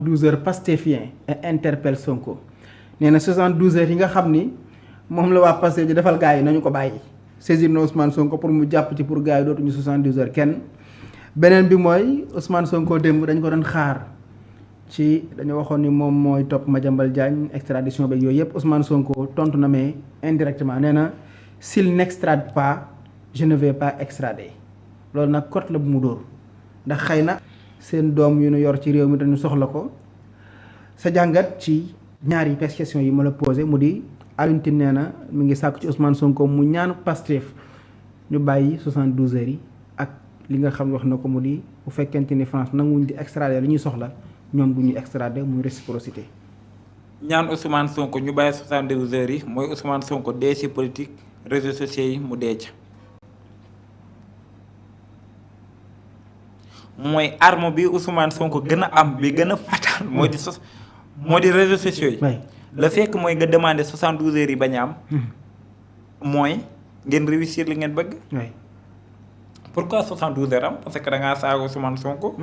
12 heures pastéfien et interpelle Sonko nee na 72 heures yi nga xam ni moom la waa Pastef di defal gars yi nañu ko bàyyi saisir na Ousmane Sonko pour mu jàpp ci pour gars yi dootuñu 72 heures kenn. beneen bi mooy Ousmane Sonko démb dañ ko doon xaar ci dañu waxoon ni moom mooy topp Madiambal Diagne extradition beeg yooyu yëpp Ousmane Sonko tontu na mais indirectement nee na s'il n'extrade pas je ne vais pas extrader loolu nag cote la bu mu dóor ndax xëy na seen doom yu nu yor ci réew mi dañu soxla ko sa jàngat ci ñaari questions yi ma la posé mu di Alioune Tine nee na mi ngi sàkku ci Ousmane Sonko mu ñaan Pastef ñu bàyyi 72 heures yi ak li nga xam wax na ko mu di bu fekkente ni France nanguwuñ di extrader li ñuy soxla ñoom du ñuy extrader muy réciprocité. ñaan Ousmane Sonko ñu bàyyi 72 heures yi mooy Ousmane Sonko dee ci politique réseaux sociaux yi mu dee ca. mooy arme bi Ousmane Sonko gën a am bi gën a fatal moo di réseaux sociaux yi. le fait mooy nga demander 72 heures yi bañ a am. mooy ngeen réussir li ngeen bëgg. pourquoi 72 heures am parce que da ngaa saaga Ousmane Sonko.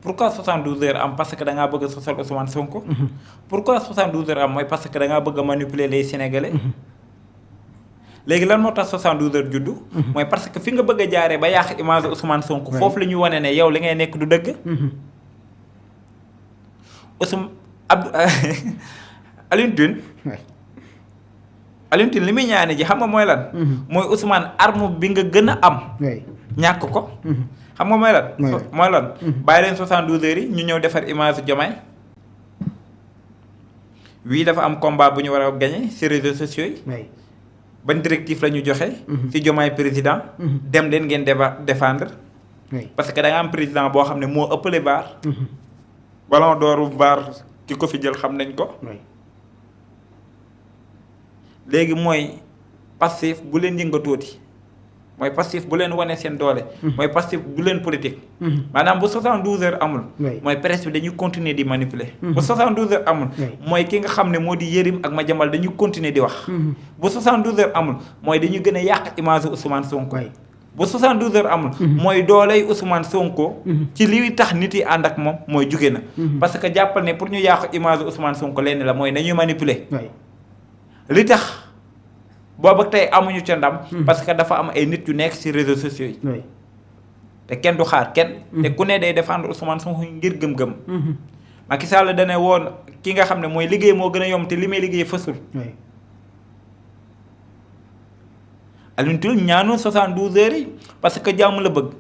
pourquoi 72 heures am parce que da ngaa bëgg a sosal Ousmane Sonko. pourquoi 72 heures am mooy parce que da ngaa bëgg a manipuler les Sénégalais. léegi lan moo tax 72 heures juddu. mooy parce que fi nga bëgg a jaaree ba yàq image Ousmane Sonko. foofu la ñu wane ne yow li ngay nekk du dëgg. Alioune Tine li muy ñaane ji xam nga mooy lan. mooy Ousmane arme bi nga gën a am. ñàkk ko. xam nga mooy lan. mooy lan. bàyyi leen 72 heures yi ñu ñëw defar image Diomaye. wii dafa am combat bu ñu war a gagné ci réseaux sociaux yi. ban directif la ñu joxe. ci Diomaye président. dem leen ngeen défendre. parce que da nga am président boo xam ne moo ëppale VAR. ballon d'or VAR ki ko fi jël xam nañ ko. léegi mooy Pastef bu leen yëngatooti mooy Pastef bu leen wane seen doole. mooy Pastef bu leen politique. maanaam bu 72 heures amul. mooy presse bi dañuy continuer di manipuler. bu 72 heures amul. mooy ki nga xam ne moo di Yérim ak Madiambal dañuy continuer di wax. bu 72 heures amul mooy dañuy gën a yàq image Ousmane Sonko. bu 72 heures amul. mooy dooley Ousmane Sonko. ci li tax nit yi ànd ak moom mooy juge na. parce que jàppal ne pour ñu yàq image Ousmane Sonko lenn la mooy nañuy manipuler. li tax boobu ak tey amuñu ca ndam. parce que dafa am ay nit yu nekk ci réseaux sociaux yi. te kenn du xaar kenn. te ku ne day défendre Ousmane Sonko ngir gëm-gëm. Macky Sall da ne woon ki nga xam ne mooy liggéey moo gën a yomb te li may liggéey fësul. Alioune Tine ñaanu 72 heures yi parce que jàmm la bëgg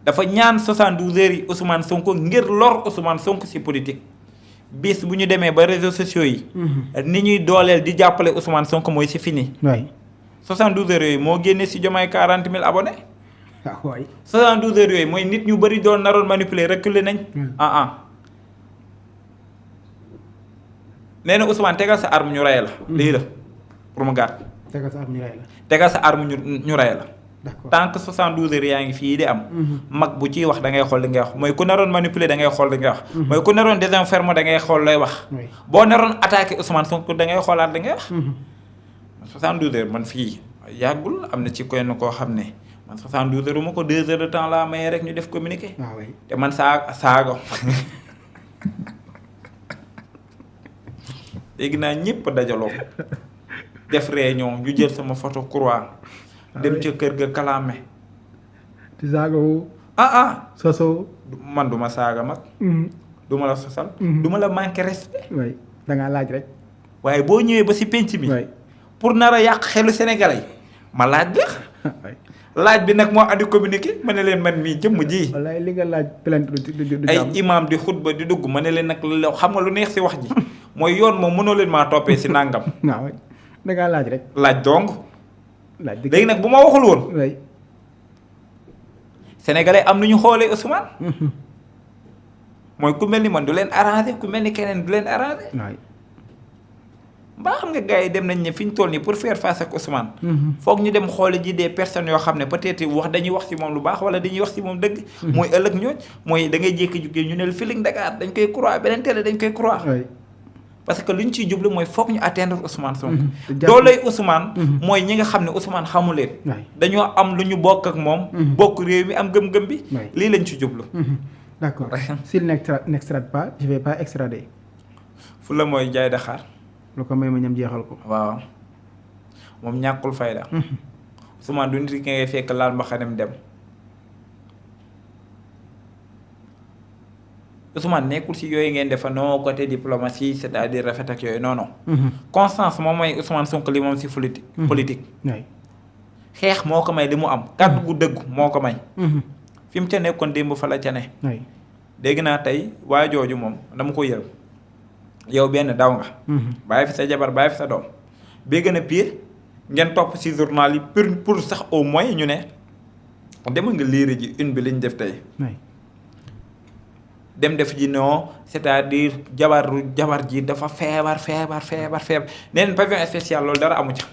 dafa ñaan 72 heures yi Ousmane Sonko ngir lor Ousmane Sonko ci politique. bis bu ñu demee ba réseaux sociaux yi. ni ñuy dooleel di jàppale Ousmane Sonko mooy ci fini. 72 heures yooyu moo génne ci Diomaye 40 000 abonnés. 72 heures yooyu mooy nit ñu bëri doon naroon manipuler reculer nañ. nee na Ousmane tegal sa arme ñu rey la. lii la pour mu gàtt. tegal sa arme ñu rey la. tegal sa arme ñu rey la. tant que 72 heures yaa ngi fii di am. mag bu ciy wax da ngay xool li ngay wax mooy ku naroon manipuler da ngay xool li ngay wax. mooy ku naroon désinformer da ngay xool lay wax. boo naroon attaquer Ousmane Sonko da ngay xoolaat li ngay wax. 72 heures man fii yàggul am na ci kenn koo xam ne man 72 heures ma ko 2 heures de temps laa mayee rek ñu def communiqué. te man saago léegi naa ñëpp dajaloo def réunion ñu jël sama photo croix. dem ca kër ga kalaame. di saaga woo. sosoo. man du ma saaga mag. du ma la sosal. du ma la manqué respect. da ngaa laaj rek. waaye boo ñëwee ba ci penc bi. pour nar a yàq xelu Sénégalais ma laaj la. laaj bi nag moo andi communiqué ma ne leen man mii jëmm ji. wallaay li nga laaj plainte du ay imam di xutba di dugg ma ne leen nag xam nga lu neex ci wax ji mooy yoon moom mënoo leen maa toppee ci nàngam. waaw da ngaa laaj rek. laaj dong. léegi nag bu ma waxul woon. Sénégalais am nu ñu xoolee Ousmane. mooy ku mel ni man du leen arrangé ku mel ni keneen du leen arrangé. mbaa xam nga gars yi dem nañ ne fi ñu toll nii pour faire face ak Ousmane. foog ñu dem xooli ji des personnes yoo xam ne peut-être dañuy wax ci moom lu baax wala dañuy wax ci moom dëgg. mooy ëllëg ñooñ mooy da ngay jékki-jékki ñu ne Feeling Dakar dañ koy croix beneen télé dañ koy croix. parce que lu ñu ciy jublu mooy foog ñu atteindre Ousmane Sonko. dooley Ousmane. mooy ñi nga xam ne Ousmane xamu leen. dañoo am lu ñu bokk ak moom. bokk réew mi am gëm-gëm bi. lii lañ ci jublu. d'accord s'il n'extrade pas je vais pas extrader. fu la mooy jaay Dakar. lu ko may ma ñam jeexal ko. waaw moom ñàkkul fayda. Ousmane du nit ki ngay fekk laal mbaxanem dem. Ousmane nekkul si yooyu ngeen defa non côté diplomatie c'est-à-dire rafet ak yooyu non non. Constance moom mooy Ousmane Sonko li moom si politique. xeex moo ko may li mu am kàddu gu dëggu moo ko may. fi mu ca nekkoon démb fa la ca ne. dégg naa tey waa jooju moom dama ko yërëm. yow benn daw nga. bàyyi fi sa jabar bàyyi fi sa doom. bee gën a pire ngeen topp ci journal yi pour sax au moins ñu ne demal nga liire ji une bi liñ def tey. dem def ji non c'est-à-dire jabar ji dafa feebar neen pavillon spécial loolu dara amu ca.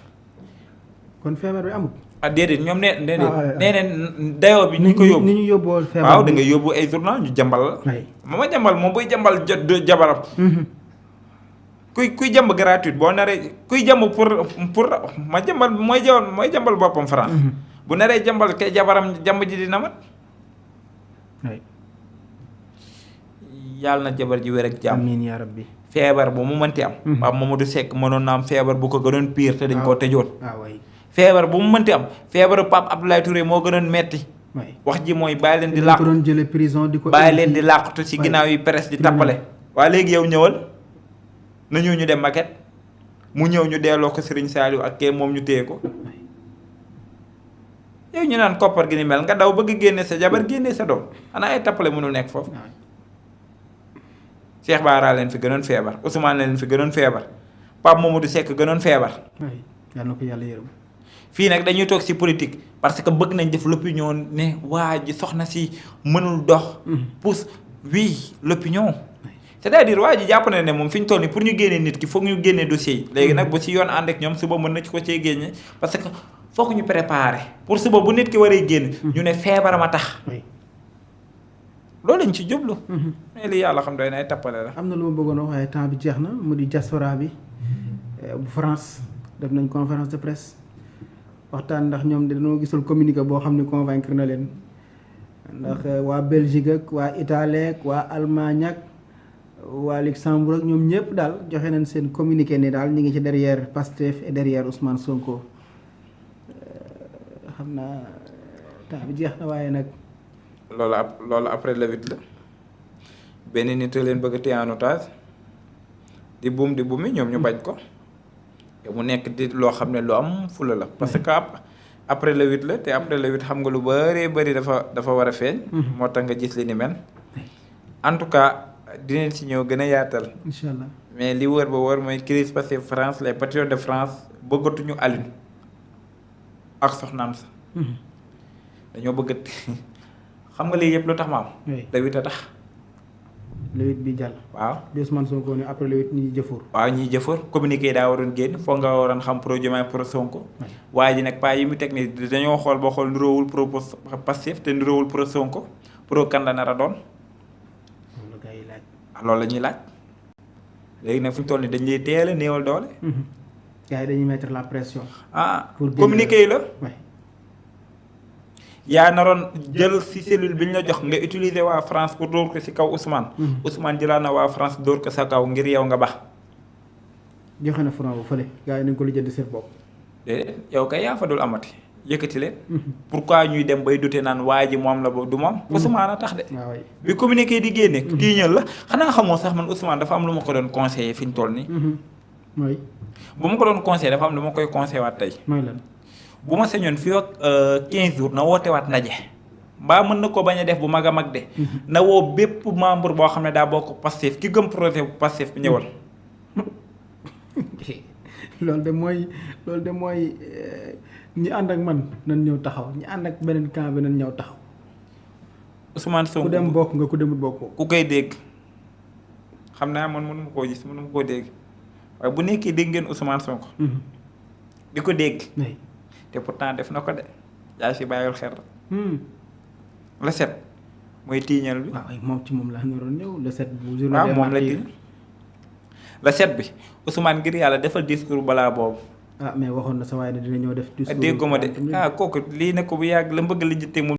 kon feebar bi amul. ah déedéet ñoom nee dayoo bi ñu ko yóbbu ni ñu yóbboo feebar waaw da nga yóbbu ay journal ñu jàmbal la. ma jàmbal moom buy jàmbal jabaram. kuy jàmb gratuite boo naree kuy jàmb pour ma jàmbal mooy jàmbal boppam France. bu naree jàmbal kay jabaram jàmb ji dina mat. yàlla na jabar ji wér ak jàmm. amiin yaa rabbi. feebar bu mu mënti am. Pape Mamadou Seck mënoon na am feebar bu ko gënoon pire te dañ koo tëjoon. feebar bu mu mënti am feebaru Pape Abdoulaye Touré moo gënoon metti. wax ji mooy bàyyi leen di làqu doon jëlee prison di ko bàyyi leen di làqatu ci ginnaaw yi presse di tappale. waa léegi yow ñëwal na ñëw ñu dem maquette mu ñëw ñu delloo ko Serigne Saliou ak kee moom ñu téye ko. yow ñu naan koppar gi ni mel nga daw bëgg génne sa jabar génne sa doom xanaa ay tappale mënul nekk foofu. Cheikh Bara leen fi gënoon feebar Ousmane leen fi gënoon feebar Pape Mamadou Seck gënoon feebar. yal na ko yàlla yërëm. fii nag dañuy toog ci politique parce que bëgg nañ def l'opinion ne waa ji soxna si mënul dox. pousse oui l'opinion. c'est-à-dire waa ji jàpp na ne moom fi ñu toll nii pour ñu génnee nit ki foog ñu génnee dossier yi. léegi nag bu ci yoon ànd ak ñoom suba mën na ci ko cee génne parce que foog ñu préparer pour suba bu nit ki waree génn. ñu ne feebaram a tax. loolu lañ ci jublu. mais li yàlla xam doy na ay tappale la. am na lu ma bëggoon a wax waaye temps bi jeex na mu di diaspora bi bu France def nañ conférence de presse waxtaan ndax ñoom dañoo gisul communiqué boo xam ne convaincre na leen ndax waa Belgique ak waa Italie ak waa Allemagne ak waa Luxembourg ak ñoom ñëpp daal joxe nañ seen communiqué ne daal ñu ngi ci derrière Pastef et derrière Ousmane Sonko xam naa temps bi jeex na waaye nag. loolu après le 8 la benn nit leen bëgg a téye en otage di buum ñoom ñu bañ ko te mu nekk di loo xam ne lu am fula la parce que après le 8 la te après le 8 xam nga lu bëri dafa war a feeñ. moo tax nga gis li ni mel. en tout cas dinañ si ñëw gën a yaatal. incha allah mais li wër ba wër mooy crise parce que France les patriotes de France bëggatuñu Alioune ak soxnaam sa. dañoo bëgg. xam nga lii yëpp lu tax ma am. le 8 a tax. le 8 bi jàll. waaw bi Ousmane Sonko ne après le 8 ñuy jëfur. waaw ñuy jëfur communiqué daa waroon génn foog nga waroon xam pro Diomaye pro Sonko. waaye ji nag pas yi mu teg nii dañoo xool boo xool niroowul pro Pastef te niroowul pro Sonko pro kan la nar a doon. loolu la gars yi laaj. loolu la ñuy laaj. léegi nag fu ñu toll nii dañ lay teel a néewal doole. gars yi dañuy mettre la pression. pour communiqué yi la. yaa naroon jël ci cellule bi ñu la jox nga utiliser waa France pour dóor ko ci kaw Ousmane. Ousmane jëlaat na waa France dóor ko sa kaw ngir yow nga bax. joxe na franc bu fële gars yi nañ ko lijjanti seen bopp. déedéet yow kay yaa fa dul amati yëkkati leen. pourquoi ñuy dem bay dute naan waa ji moom la ba du moom. Ousmane a tax de. bi communiqué di génne. kii ñël la xanaa xamoo sax man Ousmane dafa am lu ma ko doon conseillé fi ñu toll nii. mooy. bu ma ko doon conseillé dafa am lu ma koy conseillé waat tey. mooy lan. bu ma sañoon fii ak 15 jours na woote waat ndaje mbaa mën na ko bañ a def bu mag a mag de na woo bépp membre boo xam ne daa bokk Pastef ki gëm projet bu Pastef bi ñëwal. loolu de mooy ñi ànd ak man nañ ñëw taxaw ñi ànd ak beneen camp bi nañ ñëw taxaw. Ousmane Sonko ku dem bokk nga ku demut bokkoo. ku koy dégg xam naa man mënuma koo gis mënuma koo dégg waaye bu nekkee dégg ngeen Ousmane Sonko. di ko dégg. te pourtant def na ko de yaa si bàyyil xel. le 7 mooy tiiñal bi. waaw moom ci moom laa naroon ñëw le 7 bu journée. waaw moom la tiiñal le 7 bi Ousmane ngir yàlla defal discours balaa boobu. mais waxoon na sa waaye ne dina ñëw def. discours dégguma de kooku lii ne ko bu yàgg la mbëgg la jëttee moom.